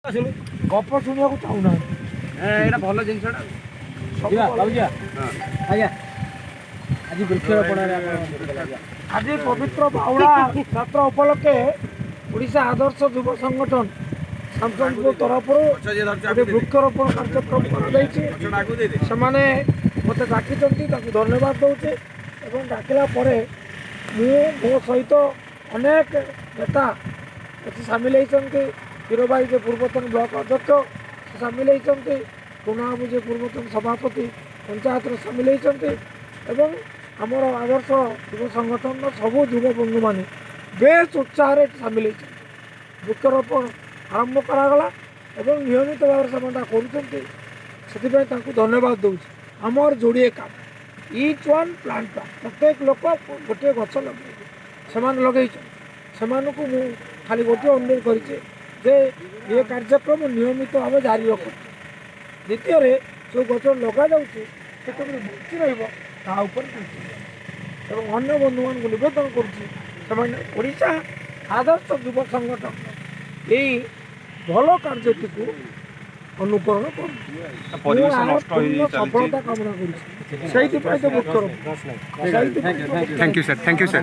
ଗପ ଶୁଣିବାକୁ ଚାହୁଁନାହାନ୍ତି। ଏଇଟା ଭଲ ଜିନିଷଟା। ସବୁ ଭଲ। ଆଜ୍ଞା, ଆଜି ବୃକ୍ଷରୋପଣରେ ଆପଣ ଆଜ୍ଞା। ଆଜି ପବିତ୍ର ବାହୁଡ଼ା ଯାତ୍ରା ଉପଲକ୍ଷେ ଓଡ଼ିଶା ଆଦର୍ଶ ଯୁବ ସଂଗଠନ ସାମସଙ୍ଗପୁର ତରଫରୁ ଗୋଟେ ବୃକ୍ଷରୋପଣ କାର୍ଯ୍ୟକ୍ରମ କରାଯାଇଛି। ସେମାନେ ମୋତେ ଡାକିଛନ୍ତି, ତାଙ୍କୁ ଧନ୍ୟବାଦ ଦେଉଛି ଏବଂ ଡାକିଲା ପରେ ମୁଁ ମୋ ସହିତ ଅନେକ ନେତା ଏଠି ସାମିଲ ହେଇଛନ୍ତି। ହିରୋଭାଇ ଯେ ପୂର୍ବତନ ବ୍ଲକ ଅଧ୍ୟକ୍ଷ, ସେ ସାମିଲ ହେଇଛନ୍ତି। ଟୁନାବାବୁ ଯେ ପୂର୍ବତନ ସଭାପତି ପଞ୍ଚାୟତର, ସାମିଲ ହେଇଛନ୍ତି ଏବଂ ଆମର ଆଦର୍ଶ ଯୁବ ସଂଗଠନର ସବୁ ଯୁବ ବନ୍ଧୁମାନେ ବେଶ ଉତ୍ସାହରେ ଏଠି ସାମିଲ ହେଇଛନ୍ତି। ବୃକ୍ଷରୋପଣ ଆରମ୍ଭ କରାଗଲା ଏବଂ ନିୟମିତ ଭାବରେ ସେମାନେ ତା କରୁଛନ୍ତି, ସେଥିପାଇଁ ତାଙ୍କୁ ଧନ୍ୟବାଦ ଦେଉଛି। ଆମର ଯୋଡ଼ିଏ କାମ, ଇଚ୍ ୱାନ୍ ପ୍ଲାଣ୍ଟ ୱାନ୍, ପ୍ରତ୍ୟେକ ଲୋକ ଗୋଟିଏ ଗଛ ଲଗେଇବେ। ସେମାନେ ଲଗେଇଛନ୍ତି। ସେମାନଙ୍କୁ ମୁଁ ଖାଲି ଗୋଟିଏ ଅନୁରୋଧ କରିଛି ଯେ ଏ କାର୍ଯ୍ୟକ୍ରମ ନିୟମିତ ଭାବେ ଜାରି ରଖନ୍ତୁ। ଦ୍ୱିତୀୟରେ, ଯେଉଁ ଗଛ ଲଗାଯାଉଛି ସେ କେମିତି ବଞ୍ଚି ରହିବ, ତା ଉପରେ ଦୃଷ୍ଟି ଦିଅନ୍ତୁ ଏବଂ ଅନ୍ୟ ବନ୍ଧୁମାନଙ୍କୁ ନିବେଦନ କରୁଛି, ସେମାନେ ଓଡ଼ିଶା ଆଦର୍ଶ ଯୁବ ସଂଗଠନ ଏଇ ଭଲ କାର୍ଯ୍ୟଟିକୁ ଅନୁକରଣ କରନ୍ତୁ। ମୁଁ ପରିବେଶ ଏହାର ନଷ୍ଟ ପୂର୍ଣ୍ଣ ହେଇ ଚାଲିଛି। ସଫଳତା କାମନା କରୁଛି। ସେଇଥିପାଇଁ ତ ବୃକ୍ଷରୋପଣ, ସେଇଥିପାଇଁ ତ ବୃକ୍ଷରୋପଣ। Thank you sir, thank you sir.